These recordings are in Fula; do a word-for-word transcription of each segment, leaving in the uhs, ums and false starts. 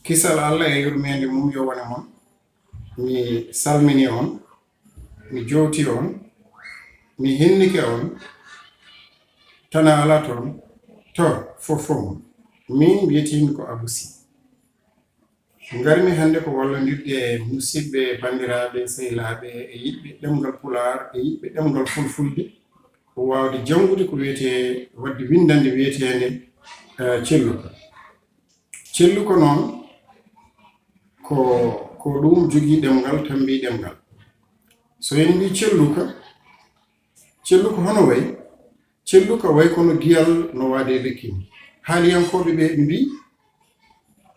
Kisal Allah e yurmeende mum yo wone mon. Mi salmini on, mi jowti on, mi hinnike on, tana alaa toon, to fof fof. Min mbiyetiimi ko Abou Sy. Ngarmi hannde ko wallondirde e musidɓe, banndiraaɓe, sehilaaɓe e yiɗɓe ɗemngal Pulaar e yiɗɓe ɗemngal Fulfulde, ko waawde janngude ko wiyetee, waɗde winndannde wiyeteende, eh, Celluka. Celluka noon ko, ko ɗum jogii ɗemngal, tammbii ɗemngal. So en mbii Celluka, Celluka hono wayi? Celluka wayi kono giyal no waade e lekki mum. Haaliyankooɓe ɓe mbii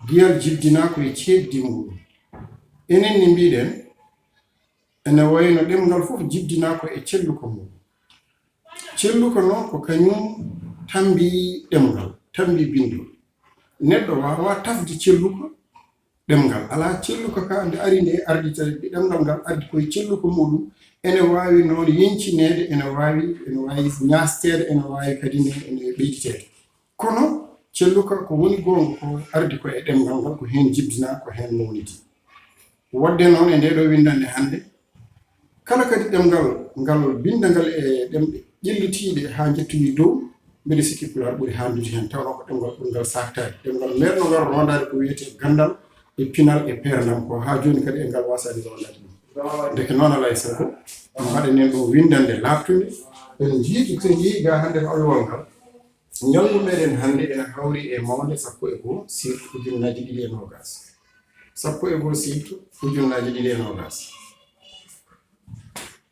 giyal jibdinaa ko e ceeddi muɗum. Enen ne mbiɗen ene wayi no ɗemngal fof jibdinaa ko e celluka mum. Celluka noon ko kañum tammbii ɗemngal, tammbii binndol. Neɗɗo waawaa tafde celluka ɗemngal. Alaa, celluka ka nde ari nde ardita ɗemngal ngal ardi ko e celluka muɗum. Ene waawi noon yeñcineede, ene waawi, ene waawi ñaasteede, ene waawi kadi ne ene ɓeyditeede. Kono celluka ko woni goonga ko ardi ko e ɗemngal ngal, ko heen jibdinaa, ko heen mawniti. Waɗde noon e ndee ɗoo winndannde hannde, kala kadi ɗemngal ngal binndangal e ɗemɗe ƴellitiiɗe haa njettoyi dow, mbeɗa sikki Pulaar ɓuri haaldude heen, tawa ko ɗemngal ɓurngal saaktaade, ɗemngal meeɗnongal roondaade ko wiyetee ganndal e pinal e peerndam, ko haa jooni kadi e ngal waasaani roondaade ɗum. Ndeke noon alaa e sago, mbaɗen ɗum winndannde laaɓtunde, en njiyii, so njiyii gaa hannde ko alluwal ngal. Ñalngu meɗen hannde ena hawri e mawnde sappo e goo siirtu ujunnaaji ɗiɗi e noogaas. Sappo e goo siirtu ujunnaaji ɗiɗi e noogaas.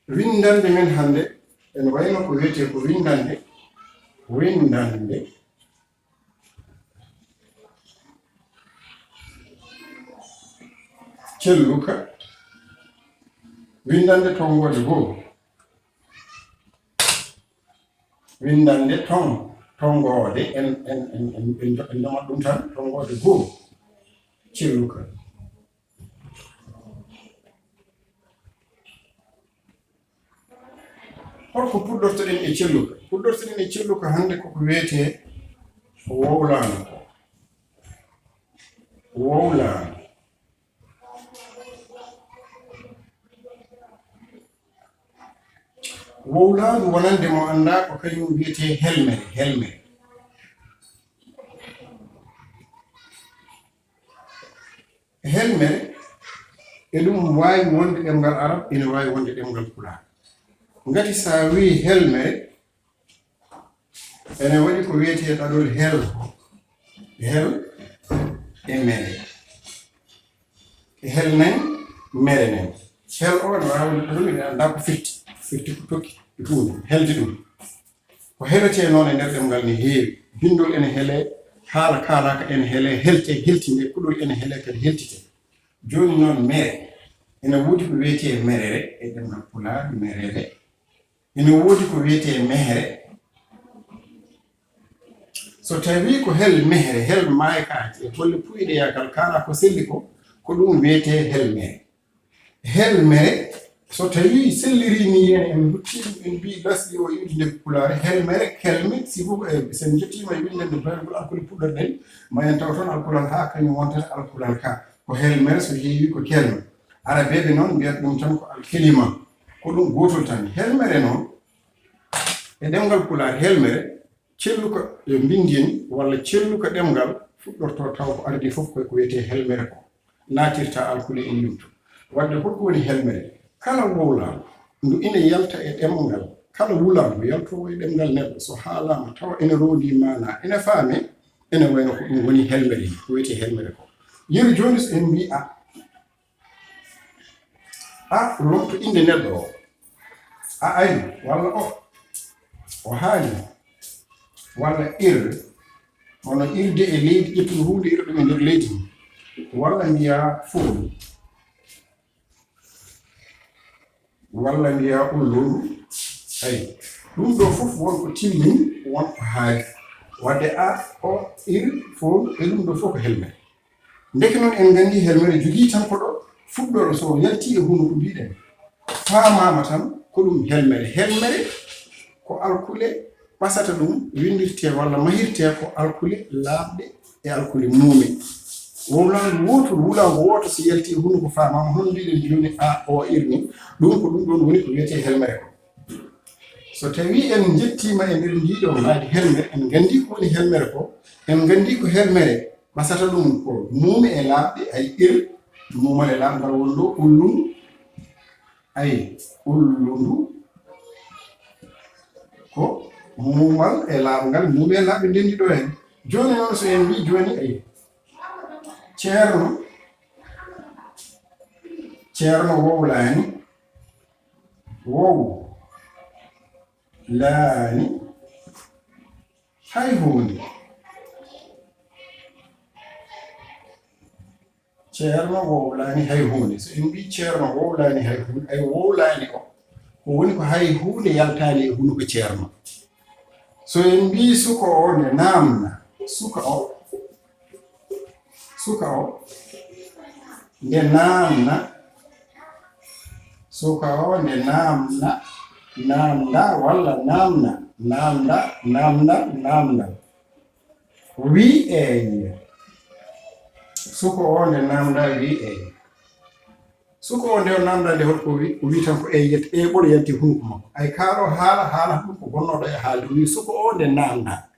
Winndannde men hannde ene wayno ko wiyetee ko winndannde, winndannde celluka, winndannde tonngoode goo. Winndannde ton-, tonngoode, en, en, en, en, en jo-, en njomat ɗum tan, tonngoode goo, celluka. Holko puɗɗortoɗen e celluka? Puɗɗortoɗen e celluka hannde koko wiyetee wowlaandu ko. Wowlaandu. Wowlaandu wonande mo anndaa ko kañum wiyetee helmere, helmere. Helmere, e ɗum waawi wonde ɗemngal Arab, ene waawi wonde ɗemngal Pulaar. Ngati so a wii helmere, ene waɗi ko wiyetee ɗaɗol hel, hel e mere. Hel nen, mere nen. Hel o ene waawi wonde ɗaɗol, ene anndaa ko firti. Firti ko tokki e huunde, helde ɗum. Ko heletee noon e nder ɗemngal ne heewi. Binndol ene helee, haala kaalaaka ene helee, heltee, heltindee, kuɗol ene helee kadi heltitee. Jooni noon mere, ene woodi ko wiyetee merere e ɗemngal Pulaar, merere. Ene woodi ko wiyetee mehere. So tawii ko hel mehere, hel maayka e golle puuyɗeyaagal, kala ko selli ko, ko ɗum wiyetee hel mere. Hel mere, so tawii sellirii nii, en, en nduttii ɗum, en mbii lasɗi o iwdi nder Pulaar, hel mere, kelme, si fof, e, so en njottiima e winndannde bayrugol alkule puɗɗorɗen, ma en taw toon alkulal haa kañum wontata alkulal ka. Ko hel mere, so heewii ko kelme. Arabeeɓe noon mbiyata ɗum tan ko alkelima. Ko ɗum gootol tan. Hel mere noon, e ɗemngal Pulaar, hel mere, celluka e mbinndin walla celluka ɗemngal fuɗɗortoo taw ko ardii fof koy ko wiyetee helmere ko naatirta alkule e yumto. Waɗde holko woni helmere? Kala wowlaandu ndu ina yalta e ɗemngal, kala wulaandu yaltoowo e ɗemngal neɗɗo, so haalaama tawa ene roondi maanaa, ene faamee, ene wayno ko ɗum woni helmere, ko wiyetee helmere ko. Yeru jooni so en mbii a, A, lomto innde neɗɗo o. A ari, walla o, o haali, walla ir, hono irde e leydi, ƴettude huunde, ira ɗum e nder leydi mum. Walla mbiyaa fooli. Walla mbiyaa ullundu. Ayi, ɗum ɗo fof won ko timmini, won ko haali. Waɗde a, o, ir, fooli, e ɗum ɗo fof ko helmere. Ndeke noon en nganndi helmere jogii tan ko ɗo fuɗɗoroo, so yaltii e hunuko mbiɗen, faamaama tan ko ɗum helmere. Helmere ko alkule ɓasata ɗum, winndirtee walla mahirtee ko alkule laaɓɗe e alkule muume. Wowlaango wooturu, wulaango wooto, so yalti e hunuko faamaama, hono mbiɗen jooni a o ir ni, ɗum ko ɗum ɗoon woni ko wiyetee helmere ko. So tawii en njettiima e nder ndii ɗoo maadi helmere, en nganndii ko woni helmere ko, en nganndii ko helmere ɓasata ɗum ko muume e laaɓɗe, ay ir, muumal e laaɓngal woni ɗo ullundu, ay ullundu ko muumal e laaɓngal, muume e laaɓɗe ndenndi ɗo heen. Jooni noon so en mbii jooni ay ceerno, ceerno wowlaani, wowlaani hay huunde. Ceerno wowlaani hay huunde. So en mbii ceerno wowlaani hay huunde, ay wowlaani o, ko woni ko hay huunde yaltaani e hunuko ceerno. So en mbii suka o nde naamna, suka o, suka o nde naamna, suka o nde naamna, naamnda walla naamna, naamnda, naamnda, naamnda. Wii eey. Suka o nde naamnda wii eey. Suka o nde o naamnda nde holko wii? O wii tan ko eey, yet-, eey ɓolo yalti hunuko makko. Ay kaaɗo haala, haala ɗum ko gonnooɗo e haalde. O wii suka o nde naamnda.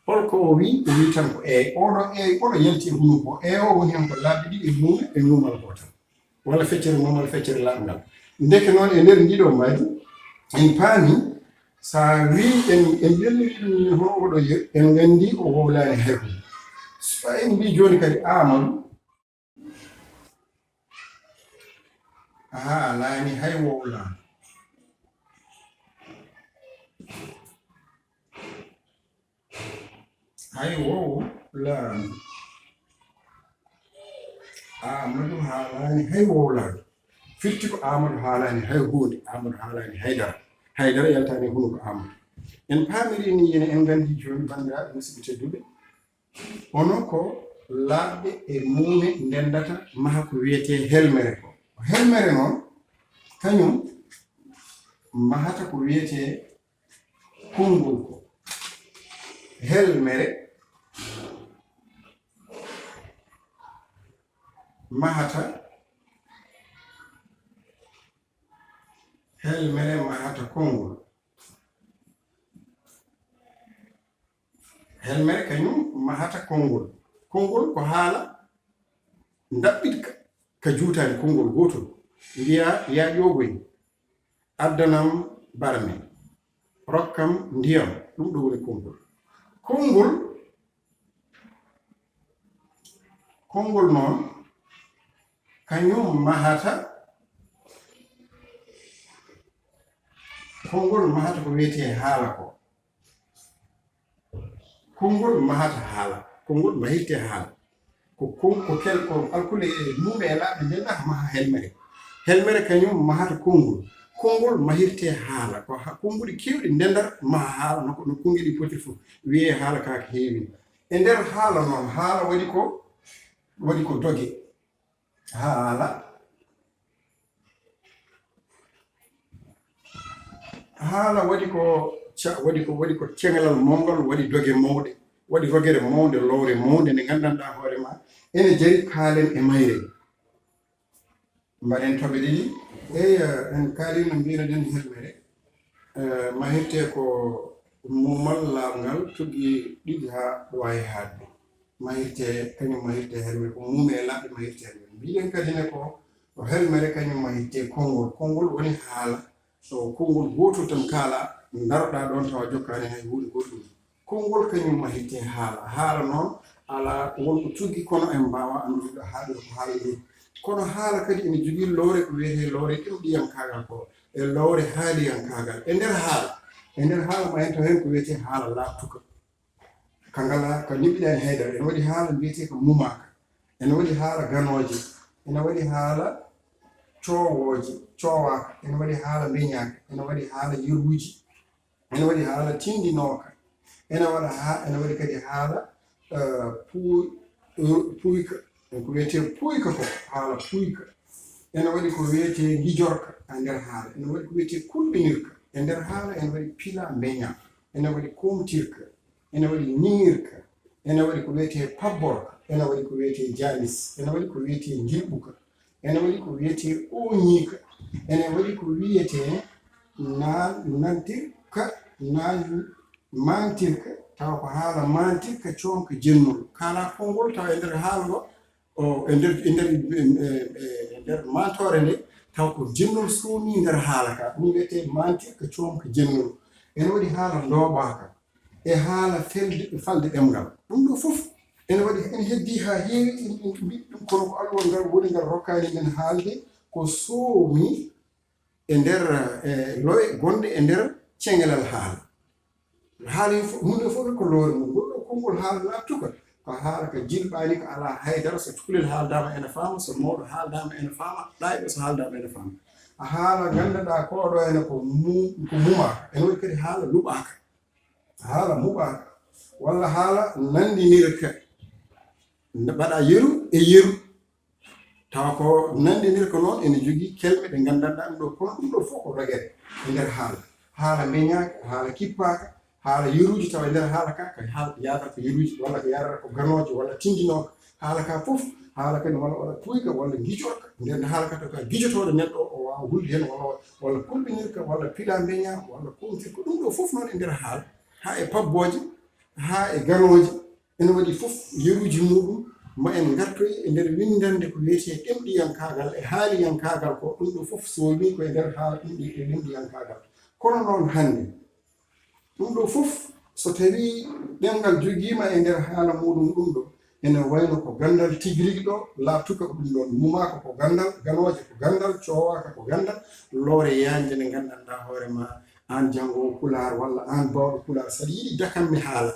Holko o wii? O wii tan ko eey. Oɗo eey ɓolo yalti e hunuko. Eey o woni hen ko laaɓi ɗiɗi e muume e muumal gootal. Walla feccere muumal, feccere laaɓngal. Ndeke noon e nder ndiɗo maadi, en paami, so a wii en, en ɓelliri ɗum ni hono oɗo ye-, en nganndi o wowlaani hay huunde. So en mbii jooni kadi Aamadu, a haalaani hay wowlaango. Hay wowlaango. Aamadu haalaani hay wowlaango. Firti ko Aamadu haalaani hay huunde, Aamadu haalaani hay dara. Hay dara yaltaani e hunuko Aamadu. En paamiri ni, ene en nganndi jooni, banndiraaɓe musidɓe tedduɓe, hono ko laaɓɗe e muume ndenndata maha ko wiyetee helmere ko. Helmere noon, kañum mahata ko wiyetee konngol ko. Helmere mahata, helmere mahata konngol. Helmere kañum mahata konngol. Konngol ko haala ndaɓɓitka ka juutaani, konngol gootol. Mbiyaa, yaa ƴoogoy, addanam barme, rokkam ndiyam, ɗum ɗo woni konngol. Konngol, konngol noon, kañum mahata, konngol mahata ko wiyetee haala ko. Konngol mahata haala, konngol mahirte haala. Ko kon-, ko kel-, ko alkule e muume e laaɓe ndenndata maha helmere. Helmere kañum mahata konngol. Konngol mahirte haala. Ko ha-, konnguɗi keewɗi ndenndata maha haala, no ko, no konnguɗi poti fof. Wiyee haala kaa ko heewi. E nder haala noon, haala waɗi ko, waɗi ko doge. Haala. Haala waɗi ko ca-, waɗi ko, waɗi ko ceŋalal mawngal, waɗi doge mawɗe, waɗi rogere mawnde, lowre mawnde nde nganndanɗaa hoore ma, ene jari kaalen e mayre. Mbaɗen toɓɓe ɗiɗi. Eey, en kaali no mbiynoɗen helmere. Eh, mahirte ko muumal laaɓngal tuggi ɗiɗi haa ɗo waawi haaɗde. Mahirte, kañum mahirte helmere, ko muume e laaɓɗe mahirte helmere. Mbiɗen kadi ne ko, ko helmere kañum mahirte konngol. Konngol woni haala. So konngol gootol tan kaala, ndaroɗaa ɗoon tawa jokkaani hay huunde gootol. Konngol kañum mahirte haala. Haala noon alaa won ko tuggi kono en mbaawaa anndude ɗo haaɗi ko haalori. Kono haala kadi ene jogii lowre ko wiyetee lowre ɗemɗiyankaagal ko e lowre haaliyankaagal. E nder haala, e nder haala ma en taw heen ko wiyetee haala laaɓtuka. Ka ngala, ka nimɓiɗaani haydara. Ene waɗi haala mbiyetee ko mumaaka. Ene waɗi haala ganooje. Ene waɗi haala coowooje, coowaaka. Ene waɗi haala mbeñaaka. Ene waɗi haala yeruuji. Ene waɗi haala tindinooka. Ene waɗa ha-, ene waɗi kadi haala, eh, pu-, eh, puyka. Ko wiyetee puyka ko haala puyka. Ene waɗi ko wiyetee ngijorka e nder haala. Ene waɗi ko wiyetee kulɓinirka e nder haala. Ene waɗi pila mbeña. Ene waɗi koomtirka. Ene waɗi ñiŋirka. Ene waɗi ko wiyetee pabborka. ene waɗi ko wiyetee jaalis, ene waɗi ko wiyetee njilɓuka, ene waɗi ko wiyetee ooñiika, ene waɗi ko wiyetee na-, nantirka, na-, maantirka, tawa ko haala maantirka, coomka, jennol. Kala konngol tawa e nder haala ngo, o, e nder, e nder, e, e, e nder maantoore nde, tawa ko jennol soomi nder haala ka. Ɗum wiyetee maantirka, coomka, jennol. Ene waɗi haala ndooɓaaka, e haala felde, falde ɗemngal. Ɗum ɗo fof ene waɗi, ene heddii haa heewi, en, en mbiɗ ɗum, kono ko alluwal ngal woni ngal rokkaani men haalde ko soomi e nder, e lowe gonɗe e nder ceŋelal haala. Haala yo fof, huunde fof ko loore mum. Ngol ɗo konngol haala laaɓtuka, ko haala ka jilɓaani, ko alaa haydara. So cukalel haaldaama ene faama, so mawɗo haaldaama ene faama, ɗaayɓe so haaldaama ene faama. A haala nganndanɗaa ko ɗo ene ko mu-, ko mumaaka, ene waɗi kadi haala luɓaaka. Haala muɓaaka, walla haala nanndinirka, nde mbaɗa yeru e yeru, tawa ko nanndinirka noon ene jogii kelme ɗe nganndanɗaa ɗum ɗo, kono ɗum ɗo fof ko rogere e nder haala. Haala mbeñaaka, haala kippaaka, haala yeruuji, tawa e nder haala ka, ko haala yaadata ko yeruuji, walla ko yaadata ko ganooji, walla tinndinooka. Haala ka fof, haala kadi walla, walla puyka, walla ngijorka. Nden haala ka to ka gijotooɗo neɗɗo o, o waawa hulde heen, walla, walla kulɓinirka, walla pila mbeña, walla kontirka. Ɗum ɗo fof noon e nder haala, haa e pabbooje, haa e ganooje, ene waɗi fof yeruuji muɗum. Ma en ngartoy e nder winndannde ko wiyetee ɗemɗiyankaagal e haaliyankaagal ko. Ɗum ɗo fof soomi ko e nder haala ɗemɗi-, e ɗemɗiyankaagal. Kono noon hannde, ɗum ɗo fof, so tawii ɗemngal jogiima e nder haala muɗum, ɗum ɗo ene wayno ko ganndal tigi rigi ɗo, laaɓtuka ko ɗum ɗoon, mumaaka ko ganndal, ganooje ko ganndal, coowaaka ko ganndal, loore yaajnde nde nganndanɗaa hoore ma, aan janngoowo Pulaar walla aan baawɗo Pulaar, saɗa yiɗi dakamme haala,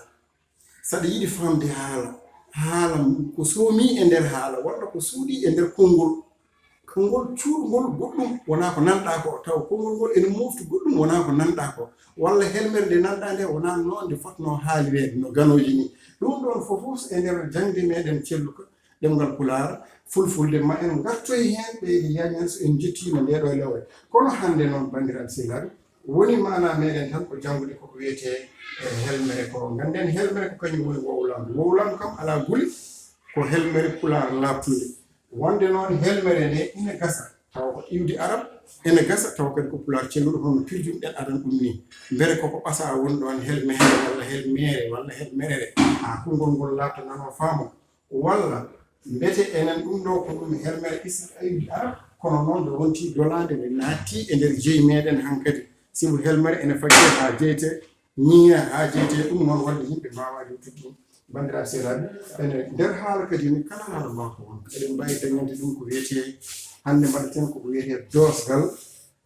saɗa yiɗi faamde haala, haala ko soomi e nder haala, walla ko suuɗii e nder konngol, konngol cuuɗngol goɗɗum wonaa ko nanɗaa ko, taw konngol ngol ene moofti goɗɗum wonaa ko nanɗaa ko, walla helmere nde nanɗaa nde wonaa noon nde fotnoo haalireede no ganooji ni. Ɗum ɗoon fof fof e nder jaŋde meɗen celluka, ɗemngal Pulaar, Fulfulde, ma en ngartoy heen, ɓeyde yaajnande so en njettiima ndee ɗoo lewre. Kono hannde noon, banndiraaɓe sehilaaɓe, woni maanaa meɗen tan ko janngude koko wiyetee, e, helmere ko. Ngannden helmere ko kañum woni wowlaandu. Wowlaandu kam alaa guli, ko helmere Pulaar laaɓtunde. Wonde noon helmere nde ina gasa tawa ko iwdi Arab, ina gasa tawa kadi ko Pulaar celluɗo, hono pirjum ɗen adan ɗum ni. Mbele koko ɓasa woni ɗoon helmere walla helmere walla helmerere, haa konngol ngol laaɓta nanoo faamoo. Walla mbete enen ɗum ɗo ko ɗum helmere Israayiil Arab, kono noon nde wonti dolaande, nde naatti e nder jeyi meɗen hankadi. Sibu helmere ene faggee haa jeyte, ñiiña haa jeyte, ɗum noon waɗde yimɓe mbaawaani yewtude ɗum. Banndiraaɓe sehilaaɓe, ene nder haala kadi ni, kala haala mbaaw ko won, eɗen mbaawi dañande ɗum ko wiyetee, hannde mbaɗaten ko ko wiyetee doosgal,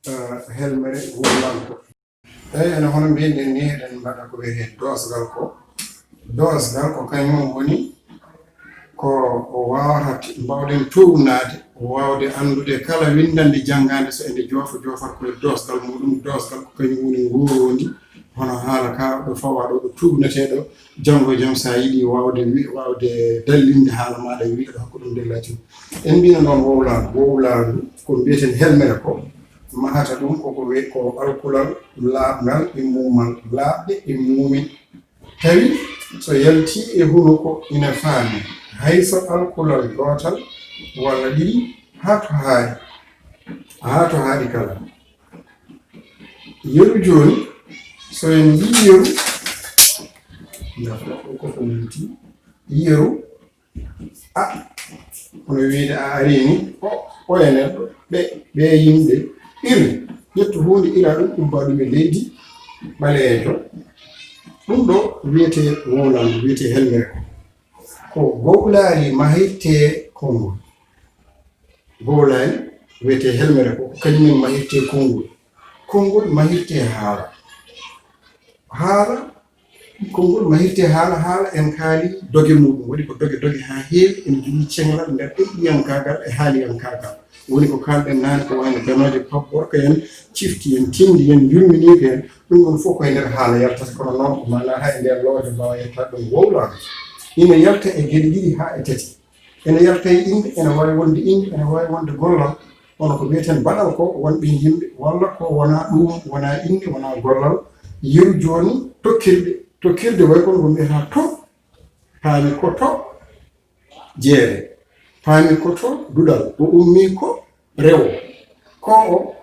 eh, helmere wowlaandu ko. Eey, ene hono mbiyen-ɗen ni, eɗen mbaɗa ko wiyetee doosgal ko. Doosgal ko kañum woni ko o waawata, mbaaw-ɗen tuugnaade, waawde anndude kala winndannde janngaande so ene joofa, joofata ko e doosgal muɗum. Doosgal ko kañum woni ngooroondi, hono haala ka ɗo fawaa ɗo, ɗo tuugnetee ɗo, janngo e jam so a yiɗi waawde wi-, waawde dallinde haala maaɗa, wiya ɗo ko ɗum nde laatii. En mbiino noon wowlaandu, wowlaandu ko mbiyeten helmere ko, mahata ɗum koko wiye ko alkulal laaɓngal e muumal, laaɓde e muume. Tawi so yaltii e hunuko ina faami, hay so alkulal gootal walla ɗiɗi, haa to haaɗi, haa to haaɗi kala. Yeru jooni, so en mbii yeru, ndax ɗo koko mumti, yeru, a, hono wiyde a arii ni, o, o e neɗɗo, ɓe, ɓe yimɓe, ir, ƴettu huunde, ira ɗum, ubba ɗum e leydi, ɓaleejo. Ɗum ɗo wiyetee wowlaandu, wiyetee helmere ko. Ko gowlaali mahirtee konngol. Gowlaali wiyetee helmere ko, ko kañum en mahirtee konngol. Konngol mahirtee haala. Haala, konngol mahirtee haala, haala en kaali doge muɗum. Woni ko doge, doge haa heewi, ene jogii ceŋlal nder ɗemɗiyankaagal e haaliyankaagal. Woni ko kaalɗen naane, ko wayno ganooje pabborka en, cifti en, tinndi en, njurminiika en. Ɗum ɗon fof ko e nder haala yaltata, kono noon ko maanaa haa e nder looje mbaawa yettaade ɗum wowlaandu. Ina yalta e geɗe ɗiɗi haa e tati. Ene yalta e innde, ene waawi wonde innde, ene waawi wonde gollal, hono ko mbiyeten baɗal ko, won ɓeen yimɓe, walla ko wonaa ɗum, wonaa innde, wonaa gollal. Yeru jooni, tokkirde, tokkirde way kono ko mbiyata to, taani ko to, Jeere, paami ko to duɗal, o ummii ko rewo. Ko o,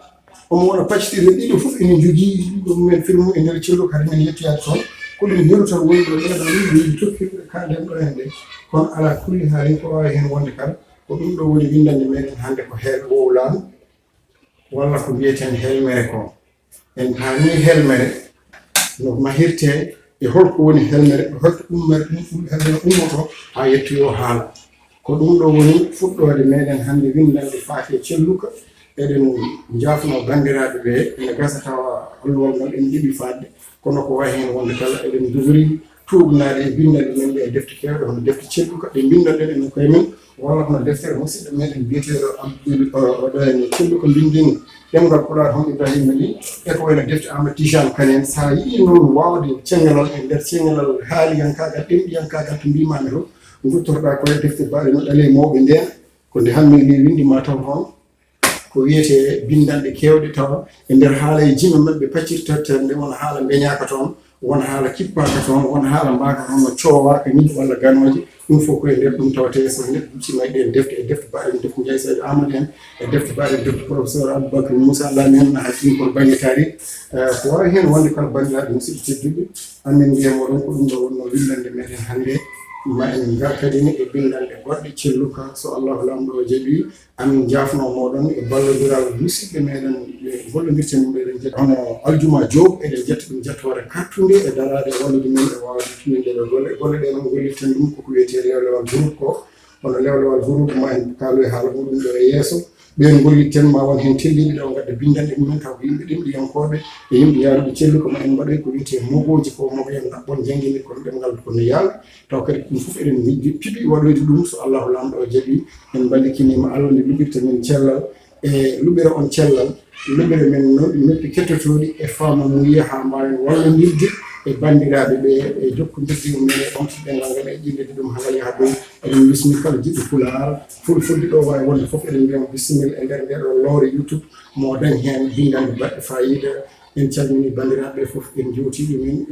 omo waɗa pactirɗe ɗiɗo fof ene njogii ɗum men firmu e nder celluka, hade men yettoyaade toon. Ko ɗum yeru tan woni ɗo, ɗeɗo ɗum leydi tokkirɗe kaalen ɗo hannde. Kono alaa kulli haalin ko waawi heen wonde kala, ko ɗum ɗo woni winndannde meɗen hannde ko heen wowlaano, walla ko mbiyeten helmere ko. En paami helmere no mahirtee e holko woni helmere, e holko ummere, ɗum, ɗum helmere ummoto haa yettoyoo haala. Ko ɗum ɗo woni fuɗɗoode meɗen hannde winndannde faati e celluka. Eɗen njaafnoo banndiraaɓe ɓe, ene gasa tawa holluwal ngal en ɗiɗi faaɗde, kono ko wayi heen wonde kala eɗen njogori tuugnaade e binndannde men ɗe e defte keewɗe, hono defte celluka ɗe mbinndanɗen enen koye men, walla hono deftere musidɗo meɗen biyeteeɗo Abdul, o, o ɗo en celluka mbinndin ɗemngal Pulaar hono Ibrahima Ly, e ko wayno defte Amadou Tijane Kane en. So a yii noon waawde cenngalal e nder cenngalal haaliyankaagal, ɗemɗiyankaagal to mbiimaami to, nguttorɗaa ko e defte baaɗe no ɗalee mawɓe ndeen, ko nde Hammin Ly winndi ma taw toon. Ko wiyetee binndanɗe keewɗe tawa e nder haala e jime maɓɓe paccirta, nde wona haala mbeñaaka toon, wona haala kippaaka toon, wona haala mbaaka toon no coowaaka ni walla ganooje. Ɗum fof ko e nder ɗum tawetee. So neɗɗo duccima e ɗeen defte, e defte baaɗe defte Njaay Saydu Aamadu en, e defte baaɗe defte professeur Aboubacry Moussa Lam en, haa ɗum ko bannge taarih. Eh, ko waawi heen wonde kala banndiraaɓe musidɓe tedduɓe, amin mbiya moɗon ko ɗum ɗo wonnoo winndannde meɗen hannde. Ma en ngar kadi ne e binndanɗe goɗɗe celluka, so Allahu Laamɗo o jaɓii. Amin njaafnoo moɗon e ballondiral musidɓe meɗen ɓe gollondirten e meɗen jetta. Hono Aljuma Joob, eɗen jetta ɗum jettoore kattunde e daraade e wallude men e waawde tindinde ɗe golle. Golle ɗe noon gollirten ɗum koko wiyetee lewlewal groupe ko. Hono lewlewal groupe ma en kaalo e haala muɗum ɗo e yeeso. Ɓeen gollirten ma won heen telliiɓe ɗo ngadda binndanɗe mumen taw ko yimɓe ɗemɗiyankooɓe e yimɓe yaaruɓe celluka ma en mbaɗoy ko wiyetee mogooji ko mogoyen ɗaɓɓon janngini kono ɗemngal ko no yaawi. Taw kadi ɗum fof eɗen nji-, piɓi waɗoyde ɗum, so Allahu Laamɗo o jaɓii, en mballitiniima Allah nde luɓirta min cellal, e luɓira on cellal, luɓira men no-, noppi kettotooɗi e faamamuya haa mbaawen wallondirde e banndiraaɓe ɓe e jokkondirde e mum en e ɓamtude ɗemngal ngal e ƴellitde ɗum haa ngal yaha dow. Eɗen mbismii kala jiɗɗo Pulaar, fulfulde ɗo waawi wonde fof, eɗen mbiya mo bisimilla e nder ndee ɗoo loore YouTube, mo dañ heen binndanɗe baɗɗe faayiida. En calminii banndiraaɓe ɓe fof, en njuutii ɗumen.